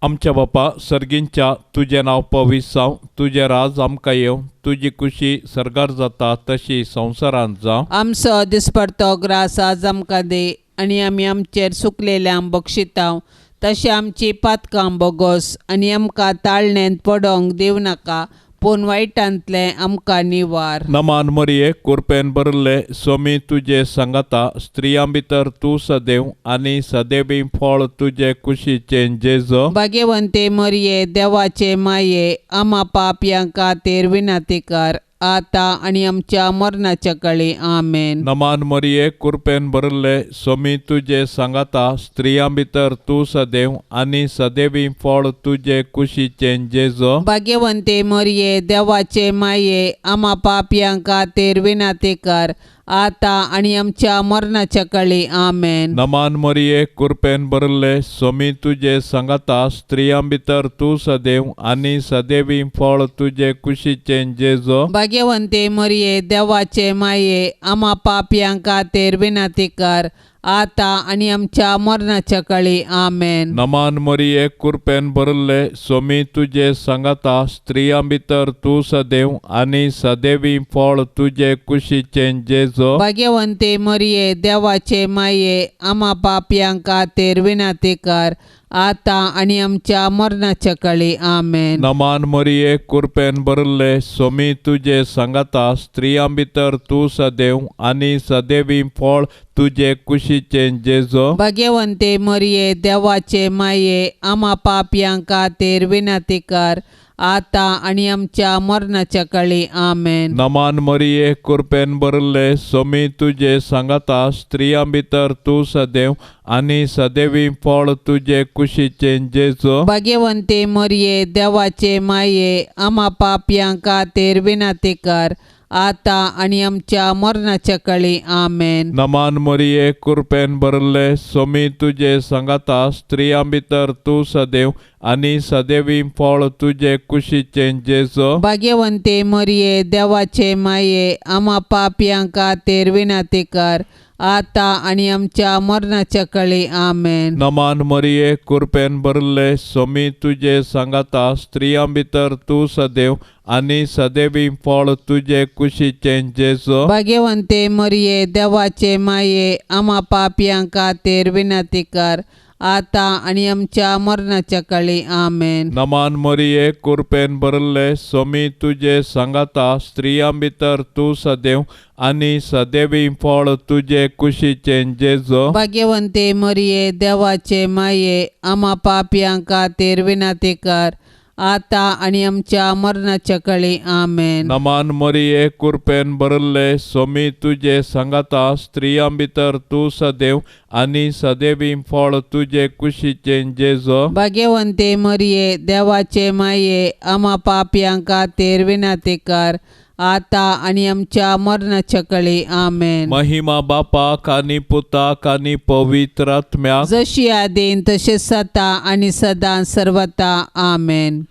आमच्या बापा सर्गींच्या, तुजें नांव पवित्र जावं, तुजें राज आमकां येवं, तुजी कुशी सर्गार जाता तशी संवसारांत जावं. आमचो दिसपडतो ग्रास आज आमकां दी आनी आमी आमचेर सुकलेल्यांक बक्षितांव तशें आमची पातकां बोगोस आनी आमकां ताळणेंत पडोंक दिवं नाका, पूण वायटांतलें आमकां निवार. नमान मरिये, कुरपेन भरिल्ले, स्वामी तुजे सांगाता, स्त्रियां भितर तूं सदैव आनी सदैवी फळ तुजे कुशीचें जेजू. भाग्यवंते मरिये, देवाचे माये, आमा पापयां खातीर विनंती कर, आतां आनी आमच्या मरणाच्या काळी. आमेन. नमान मरिये, कुरपेन भरिल्ले, स्वामी तुजे सांगाता, स्त्रियां भितर तूं सदैव आनी सदैवी फळ तुजे कुशीचें जेजू. भाग्यवंते मरिये, देवाचे माये, आमा पापयां खातीर विनंती कर, आतां आनी आमच्या मरणाच्या काळी आमेन. नमान मरिये कृपेन भरले सोमी तुजे सांगाता स्त्रियां भितर तूं सदैव आनी सदैवी फळ तुजे कुशीचें जेजो. भाग्यवंते मरिये देवाचे माये आमा पापयां खातीर विनंती कर आतां आनी आमच्या मरणाच्या काळी आमेन. नमान मरिये कृपेन भरले सोमी तुजे सांगाता स्त्रियां भितर तूं सदैव आनी सदैवी फळ तुजे कुशीचें जेजो. भाग्यवंते मरिये देवाचे माये आमा पापयां खातीर विनंती कर आतां आनी आमच्या मरणाच्या काळी आमेन. नमान मरिये कृपेन भरले सोमी तुजे सांगाता स्त्रियां भितर तूं सदैव आनी सदैवी फळ तुजे कुशीचें जेजो. भाग्यवंते मरिये देवाचे माये आमा पापयां खातीर विनंती कर आतां आनी आमच्या मरणाच्या काळी आमेन. नमान मरिये कृपेन भरले सोमी तुजे सांगाता स्त्रियां भितर तूं सदैव आनी सदैवी फळ तुजे कुशीचें जेजो. भाग्यवंते मरिये देवाचे माये आमा पापयां खातीर विनंती कर आतां आनी आमच्या मरणाच्या काळी आमेन. नमान मरिये कृपेन भरले सोमी तुजे सांगाता स्त्रियां भितर तूं सदैव आनी सदैवी फळ तुजे कुशीचें जेजो. भाग्यवंते मरिये देवाचे माये आमा पापयां खातीर विनंती कर आतां आनी आमच्या मरणाच्या काळी आमेन. नमान मरिये कृपेन भरले सोमी तुजे सांगाता स्त्रियां भितर तूं सदैव आनी सदैवी फळ तुजे कुशीचें जेजो. भाग्यवंते मरिये देवाचे माये आमा पापयां खातीर विनंती कर आतां आनी आमच्या मरणाच्या काळी आमेन. नमान मरिये कृपेन भरले सोमी तुजे सांगाता स्त्रियां भितर तूं सदैव आनी सदैवी फळ तुजे कुशीचें जेजो. भाग्यवंते मरिये देवाचे माये आमा पापयां खातीर विनंती कर आतां आनी आमच्या मरणाच्या काळी आमेन. नमान मरिये कृपेन भरले सोमी तुजे सांगाता स्त्रियां भितर तूं सदैव आनी सदैवी फळ तुजे कुशीचें जेजो. भाग्यवंते मरिये देवाचे माये आमा पापयां खातीर विनंती कर आतां आनी आमच्या मरणाच्या काळी आमेन. महिमा बापाक आनी पुताक आनी पवित्र आत्म्याक, जशी आदीन तशें सता आनी सदां सर्वता आमेन.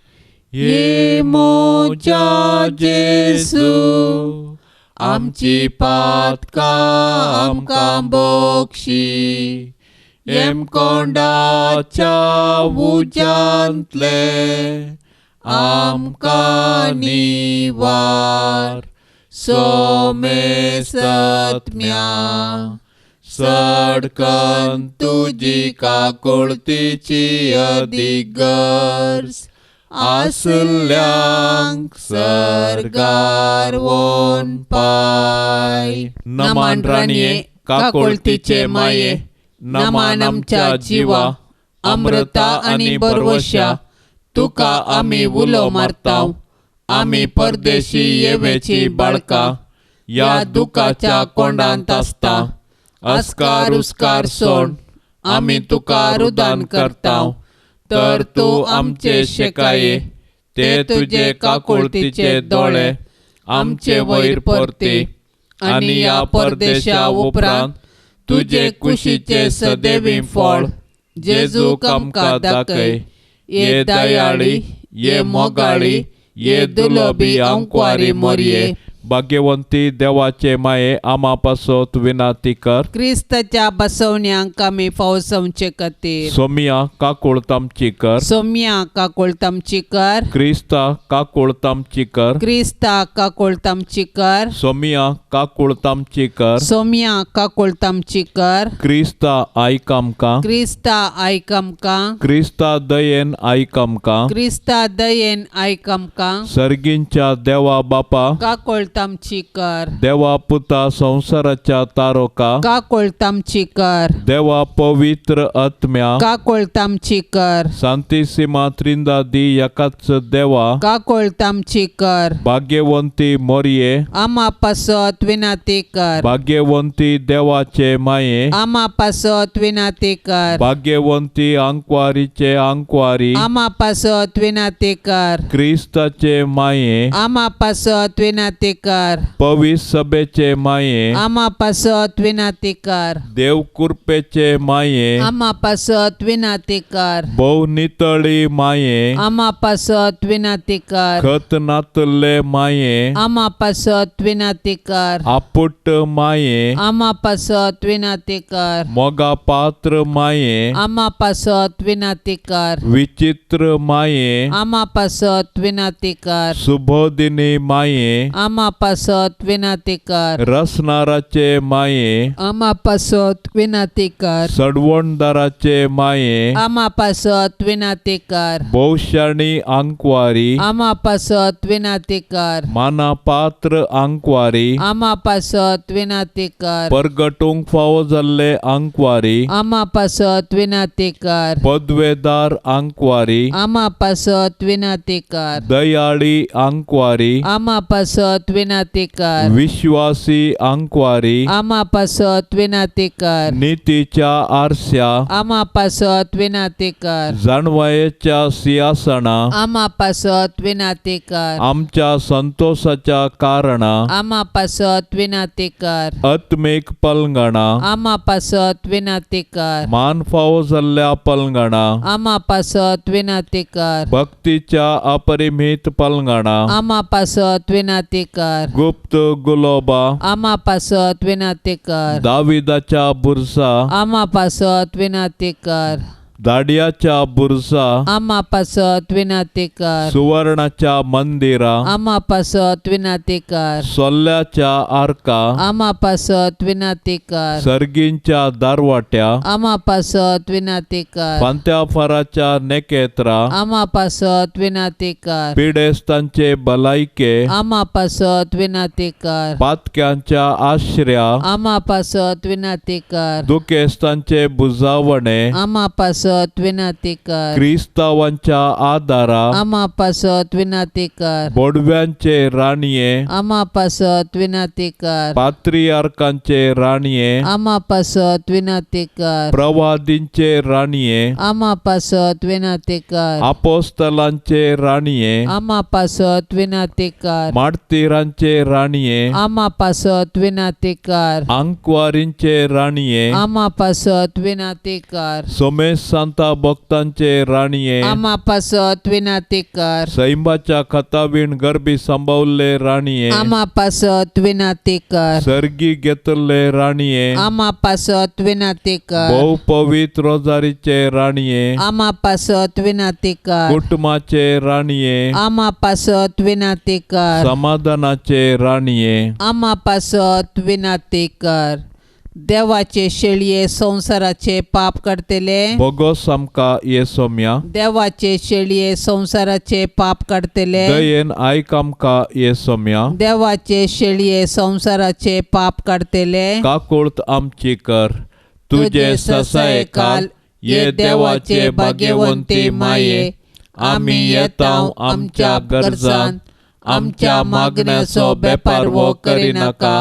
ये मोजा जेजू आमची पातकां आमकां बोक्षी येमकोंडाच्या उज्यांतले आमकां निवार सोमेसत्म्या सडकन तुजी काकुळतीची अदीक गरज आसल्यांक सर्गार वोन पाय. नमान राणये काकुळतीचे माये नमान आमच्या जिवा अमृता आनी बरवशा तुका आमी उलो मारताव. आमी परदेशी येवेची बाळका ह्या दुखाच्या कोंडांत आसता. अस्कार उस्कार सोड आमी तुका रुदान करताव तर तूं आमचे शेकाये ते तुजे काकुळतीचे दोळे आमचे वयर परती आनी ह्या परदेशा उपरांत तुजे कुशीचे सदैवी फळ जेजूक आमकां दाखय. ये दयाळी ये मोगाळी ये दुलोबी आंकवारी मोरये भाग्यवंती देवाचे माये आमा पासत विनंती कर. क्रिस्ताच्या बसवण्यांक आमी फावसवचे खातीर सोमिया काकुळतामची कर. सोमिया काकुळतामची कर. क्रिस्ता काकुळतामची कर. क्रिस्ता काकुळतामची कर. सोमिया काकुळतामची कर. सोमिया काकुळतामची कर. क्रिस्ता आयक आमकां. क्रिस्ता आयक आमकां. क्रिस्ता दयेन आयक आमकां. क्रिस्ता दयेन आयक आमकां. सर्गींच्या देवा बापा काकुळतामची कर. देवा पुता संवसाराच्या तारोका काकुळतामची कर. देवा पवित्र आत्म्या काकुळतामची कर. सांतिसिमा त्रिंदादी एकाच देवा काकुळतामची कर. भाग्यवंती मोरये आमा पासत विनंती कर. भाग्यवंती देवाचे माये आमा पासत विनंती कर. भाग्यवंती आंकवारीचे आंकवारी आमा पासत विनंती कर. क्रिस्ताचे माये आमा पासत विनंती कर। पवित्र सभेचे माये, आमा पासत विनाती कर। देव कृपेचे माये, आमा पासत विनाती कर। भोव नितळी माये, आमा पासत विनाती कर। खत नातल्ले माये, आमा पासत विनाती कर। आपुट माये, आमा पासत विनाती कर। मोगा पात्र माये, आमा पासत विनाती कर। विचित्र माये, आमा पासत विनाती कर। सुबोधिनी माये, आमा पासत विनाती कर। रसनाराचे माये, आमा पासत विनाती कर। सडवणदाराचे माये, आमा पासत विनाती कर। भोवशाणी आंकवारी, आमा पासत विनाती कर। मानापात्र आंकवारी, आमा पासत विनाती कर। परगटूंक फावो जाल्ले आंकवारी, आमा पासत विनाती कर। पदवेदार आंकवारी, आमा पासत विनाती कर। दयाळी आंकवारी, आमा पासत विनाती कर। विश्वासी आंकवारी, आमा पासत विनाती कर। नितीच्या आरस्या, आमा पासत विनाती कर। जाणवायेच्या सिंहासना, आमा पासत विनाती कर। आमच्या संतोषाच्या कारणा, आमा पासत विनाती कर। आत्मीक पलंगणा, आमा पासत विनाती कर। मान फावो जाल्ल्या पलंगणा, आमा पासत विनाती कर। भक्तीच्या अपरिमित पलंगणा, आमा पासत विनाती कर। गुप्त गुलोबा, आमा पासत विनाती कर। दाविदाच्या बुरसा, आमा पासत विनाती कर। दाडियाच्या बुरसा, आमा पासत विनाती कर। सुवर्णाच्या मंदिरा, आमा पासत विनाती कर। सोल्ल्याच्या आर्का, आमा पासत विनाती कर। सर्गींच्या दारवाट्या, आमा पासत विनाती कर। फांत्या फाराच्या नेकेत्रा, आमा पासत विनाती कर। पिडेस्तांचे भलायके, आमा पासत विनाती कर। पातक्यांच्या आश्र्या, आमा पासत विनाती कर। दुखेस्तांचे बुजावणे, आमा पासत विनाती कर। क्रिस्तावांच्या आदारा, आमा पासत विनाती कर। बोडव्यांचे राणये, आमा पासत विनाती कर। पात्रियार्कांचे राणये, आमा पासत विनाती कर। प्रवादींचे राणये, आमा पासत विनाती कर। आपोस्तलांचे राणये, आमा पासत विनाती कर। मार्तीरांचे राणये, आमा पासत विनाती कर। आंकवारींचे राणये, आमा पासत विनाती कर। सोमेश सांता भक्तांचे राणये, आमा पासत विनाती कर। सैंबाच्या खतावीण गर्भी सांबावल्ले राणये, आमा पासत विनाती कर। सर्गी घेतल्ले राणये, आमा पासत विनाती कर। भोव पवित्र रोजारीचे राणये, आमा पासत विनाती कर। कुटुंबाचे राणये, आमा पासत विनाती कर। समाधानाचे राणये, आमा पासत विनाती कर। देवाचे शेळये संवसाराचे पाप काडटले, बोगोस आमकां ये सोम्या, देवाचे शेळये संवसाराचे पाप काडटले, दयेन आयक आमकां ये सोम्या, देवाचे शेळये संवसाराचे पाप काडटले, काकुळत आमची कर। तुजे ससायकाल ये देवाचे भाग्यवंती माये, आमी येता आमच्या गरजान, आमच्या मागण्याचो बेपारवो करिनाका,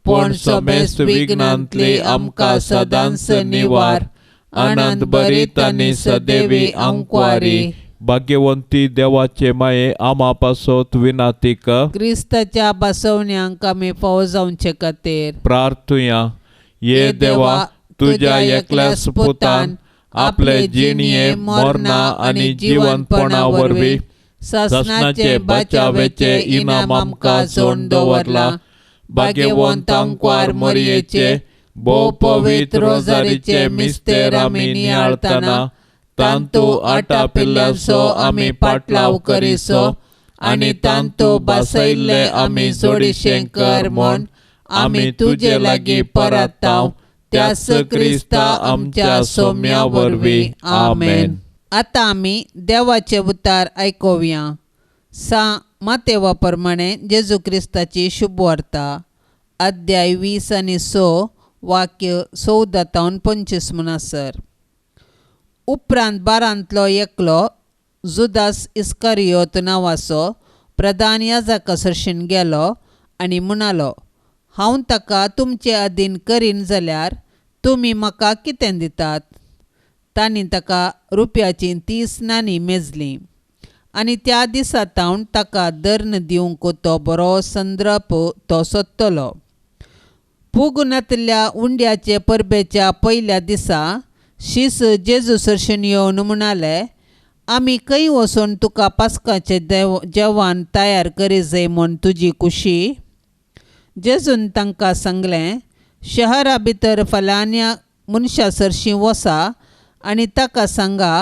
पूण समेस्त विघ्नांतली आमकां सदांच निवार। आनंद भरीत आनी सदैवी आंकवारी भाग्यवंती देवाचे माये, आमा पासत विनाती कर। क्रिस्ताच्या बसवण्यांक आमी फावो जावचे खातीर प्रार्थुया। ये देवा, तुज्या एकल्याच पुतान आपले जिणये मरणा आनी जिवंतपणा वरवीं सासणाचे बचावेचे इनाम आमकां जोडून दवरला। भाग्यवंत आंकवार मरयेचे भोव पवित्र रोजारीचे मिस्तेर आमी नियाळतना तांतू आटापिल्ल्याचो आमी पाटलाव करिसो आनी तांतू बसयल्ले आमी जोडीशें कर म्हूण आमी तुजे लागीं परताव, त्याच क्रिस्ता आमच्या सोम्या वरवीं। आमेन। आतां आमी देवाचे उतार आयकुया। सा मातेवा प्रमाणे जेजू क्रिस्ताची शुभवार्ता, अध्याय 20 आनी 6, वाक्य 14 तावन 25 म्हणसर। उपरांत बारांतलो एकलो जुदास इस्कारियोत नांवाचो प्रधान याजका सरशीन गेलो आनी म्हणालो, हांव ताका तुमचे अधीन करीन जाल्यार तुमी म्हाका कितें दितात? तांणी ताका रुपयाचीं 30 नाणीं मेजलीं। आनी त्या दिसा तावन ताका दर्न दिवंक तो बरो संद्रप तो सोदतलो. पुगुनातल्या उंड्याचे परबेच्या पयल्या दिसा शीस जेजू सरशीन येवन म्हणाले, आमी खंय वचून तुका पास्काचें जेवण तयार करी जाय म्हूण तुजी कुशी? जेजून तांकां सांगलें, शहरा भितर फलान्या मनशा सरशीं वसा आनी ताका सांगा,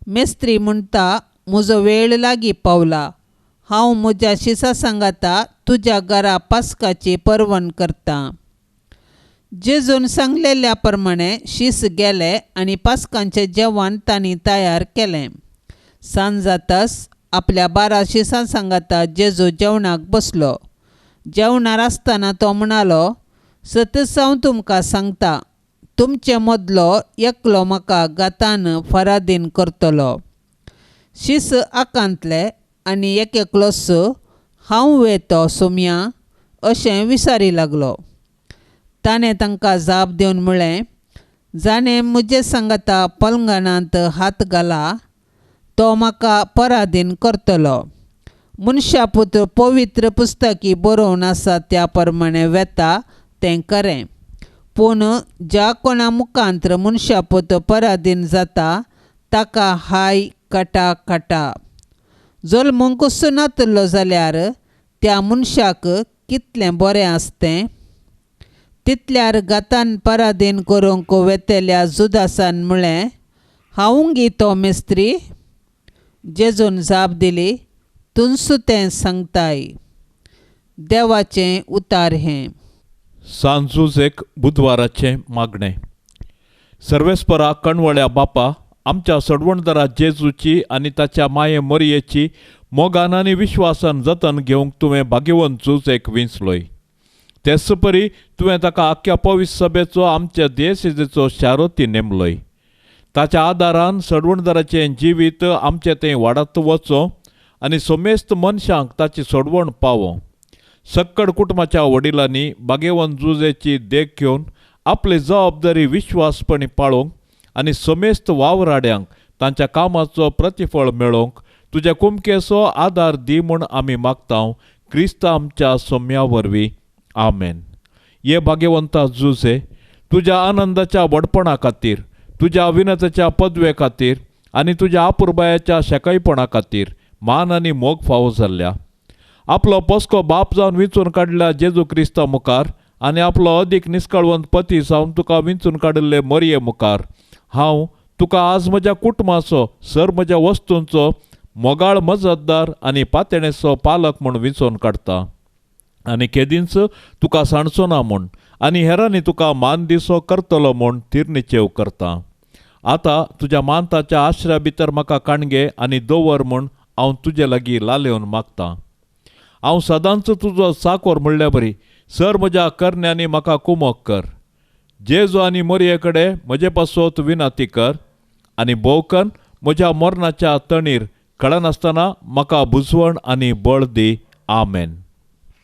मेस्त्री म्हणटा म्हजो वेळ लागीं पावला, हांव म्हज्या शिसा सांगाता तुज्या घरा पास्काची परवण करतां. जेजून सांगलेल्या प्रमाणे शीस गेले आनी पास्कांचें जेवण तांणी तयार केलें. सांज जाताच आपल्या 12 शिसां सांगाता जेजू जेवणाक बसलो. जेवणार आसतना तो म्हणालो, सतच हांव तुमकां सांगता, तुमचे मदलो एकलो म्हाका गातान फरादीन करतलो. शीस आकांतले आनी एक एकलोच हांव वेतो सोमया अशें विचारी लागलो. ताणें तांकां जाप दिवन म्हळें, जाणें म्हजे सांगाता पलंगणांत हात घाला तो म्हाका पराधीन करतलो. मनशापुत्र पवित्र पुस्तकी बरोवन आसा त्या प्रमाणे वेता तें खरें, पूण ज्या कोणा मुखांत्र मनशापुत्र पराधीन जाता ताका हाय कटा कटा. जल्मूंकच नातलो जाल्यार त्या मनशाक कितलें बरें आसतें. तितल्यार गातान पराधीन करूंक वेतल्या जुदासान म्हळें, हांव गी तो मिस्त्री? जेजून जाप दिली, तुंसू तें सांगताय. देवाचें उतार हें. सांजूज एक बुधवाराचें मागणें. सर्वेस्परा कणवळ्या बापा, आमच्या सडवणदारा जेजूची आनी ताच्या माये मोरयेची मोगान आनी विश्वासान जतन घेवंक तुवें भाग्यवंत झूज एक विंचलोय. तेच परी तुवें ताका आख्ख्या पवित्र सभेचो आमच्या देशेचो शारोती नेमलोय. ताच्या आदारान सडवणदाराचें जिवीत आमचें तें वाडत वचो आनी समेस्त मनशांक ताची सोडवण पावो. सक्कड कुटुंबाच्या वडिलांनी भाग्यवंत जुजेची देख घेवन आपली जबाबदारी विश्वासपणी पाळोवंक आनी समेस्त वावराड्यांक तांच्या कामाचो प्रतिफळ मेळोवंक तुज्या कुमकेचो आदार दी म्हूण आमी मागता, क्रिस्त आमच्या सोम्या वरवीं. आमेन. हे भाग्यवंता जुजे, तुज्या आनंदाच्या व्हडपणा खातीर, तुज्या विनताच्या पदवे खातीर आनी तुज्या आपुरबायाच्या शेकायपणा खातीर मान आनी मोग फावो जाल्ल्या आपलो पोसको बाप जावन विंचून काडल्या जेजू क्रिस्ता मुखार आनी आपलो अदीक निस्कळवंत पती जावन तुका विंचून काडिल्ले मोरये मुखार हांव तुका आज म्हज्या कुटुंबाचो सर म्हज्या वस्तूंचो मोगाळ मजतदार आनी पातेणेचो पालक म्हूण विंचून काडटा आनी केदींच तुका सांडचो ना म्हूण आनी हेरांनी तुका मान दिसो करतलो म्हूण थिरनिचेव करता. आतां तुज्या मानताच्या आश्र्या भितर म्हाका काणगे आनी दवर म्हूण हांव तुजे लागीं लालेवन मागता. हांव सदांच तुजो चाकोर म्हणल्या बरी सर म्हज्या करण्यांनी म्हाका कुमोक कर. जेजू आनी मोरये कडेन म्हजे पासत विनाती कर आनी भोवकन म्हज्या मरणाच्या तणीर कळनासतना म्हाका बुजवण आनी बळ दी. आमेन.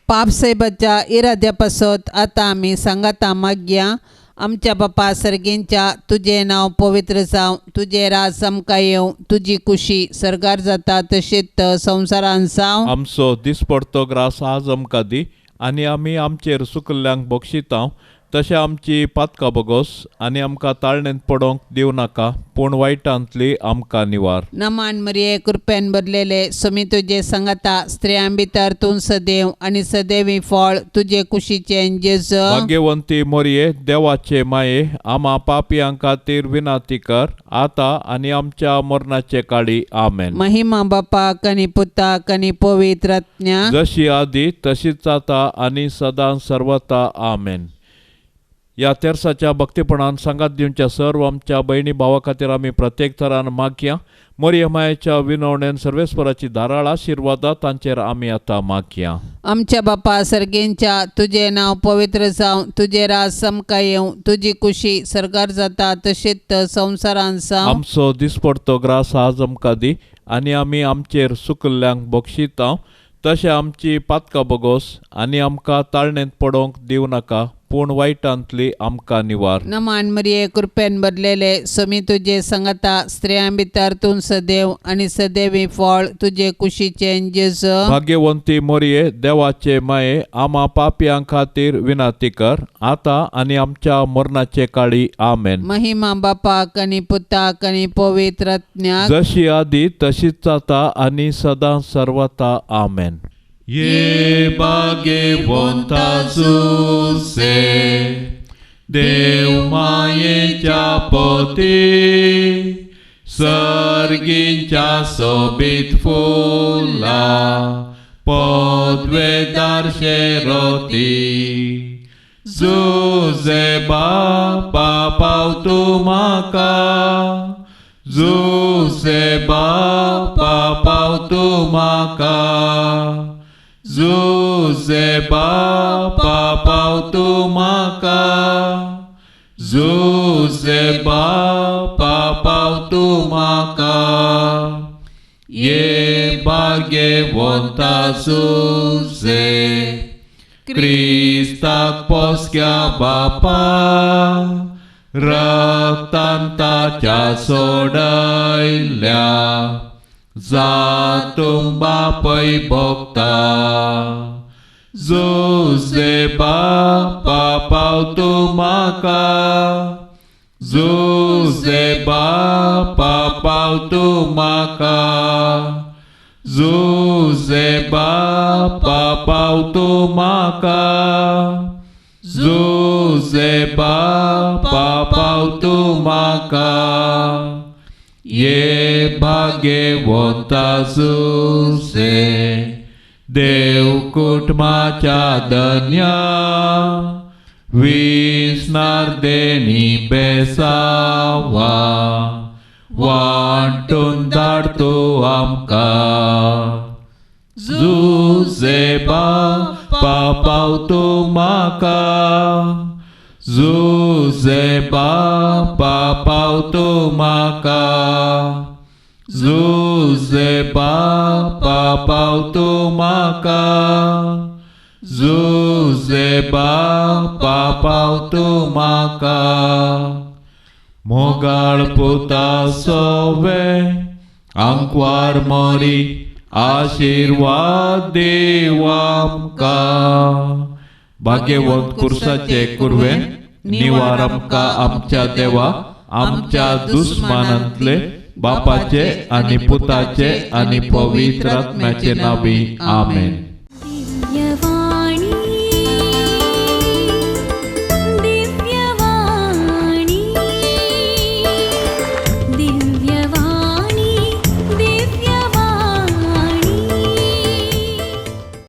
पाप साहेबाच्या इराद्या पासत आतां आमी सांगाता मागया. आमच्या बापा सर्गींच्या, तुजें नांव पवित्र जावं, तुजें राज आमकां येवं, तुजी कुशी सर्गार जाता तशीच संवसारान जावं. आमचो दिसपडतो ग्रास आज आमकां दी आनी आमी आमचेर सुकल्ल्यांक बक्षिता तशें आमची पातकां बोगोस आनी आमकां ताळणेंत पडोवंक दिवं नाका, पूण वायटांतली आमकां निवार. नमान मरिये, कृपेन भरलेले, स्वामी तुजे सांगाता, स्त्रियां भितर तूं सदैव आनी सदैवी फळ तुजे कुशीचें जेजू. भाग्यवंती मोरये, देवाचे माये, आमा पापयां खातीर विनाती कर आतां आनी आमच्या मरणाचे काळी. आमेन. महिमा बापाक आनी पुताक आनी पवित्र आत्म्या, जशी आदी तशीच आतां आनी सदां सर्वता. आमेन. ह्या तेर्साच्या भक्तीपणान सांगात दिवच्या सर्व आमच्या भयणी भावा खातीर आमी प्रत्येक थरान मागया. मोरये मायेच्या विनवणेन सर्वेस्पराची धाराळ आशिर्वादा तांचेर आमी आतां मागया. आमच्या बापा सर्गेंच्या, तुजें नांव पवित्र जावं, तुजें राज आमकां येवं, तुजी कुशी सर्गार जाता तशीच संवसारान जावं. आमचो दिसपडतो ग्रास आज आमकां दी आनी आमी आमचेर सुकल्ल्यांक बक्षिता तशें आमची पातकां बोगोस आनी आमकां ताळणेंत पडोवंक दिवं नाका, पूण वायटांतली आमकां निवार. नमान मरिये कृपेन भरलेले समी तुजे संगता स्त्रियां भितर तूं सदैव आनी सदैवी फळ तुजे कुशीचें जेजू. भाग्यवंती मोरये देवाचे माये आमा पापयां खातीर विनंती कर आतां आनी आमच्या मरणाचे काळी. आमेन. महिमा बापाक आनी पुताक आनी पवित्र आत्म्याक जशी आदी तशीच जाता आनी सदां सर्वता. आमेन. ये भाग्यवंता जुसे देव मायेच्या पती सर्गींच्या सोबीत फुला पदवेदार शेरोती जुजे बापा पाव तूं म्हाका जुजे बापा पाव तूं म्हाका जुजे बापा पाव तूं म्हाका जुजे बापा पाव तूं म्हाका. ये भाग्यवंता जुजे क्रिस्ताक पोसक्या बापा रक्तान ताच्या सोडयल्या जातूं बापय भोगता. जुजे बापा पाव तूं म्हाका जुजे बापा पाव तूं म्हाका जुजे बापा पाव तूं म्हाका जुजे बापा पाव तूं म्हाका. ये भाग्यवंता जुजे देव कुटुंबाच्या धन्या विसनार देणी बेसावा वांटून धाड तूं आमकां. जुजे बापा पाव तूं म्हाका जुजे बापा पाव तूं म्हाका जुजे बापा पाव तूं म्हाका जुजे बापा पाव तूं म्हाका. मोगाळ पुता सोवे आंकवार मोरी आशिर्वाद देव आमकां. भाग्यवंत कुर्साचे कुरवेन निवार आमकां आमच्या देवा आमच्या दुस्मानांतले बापाचे आनी पुताचे आनी पवित्र आत्म्याचे नांवी. आमेन.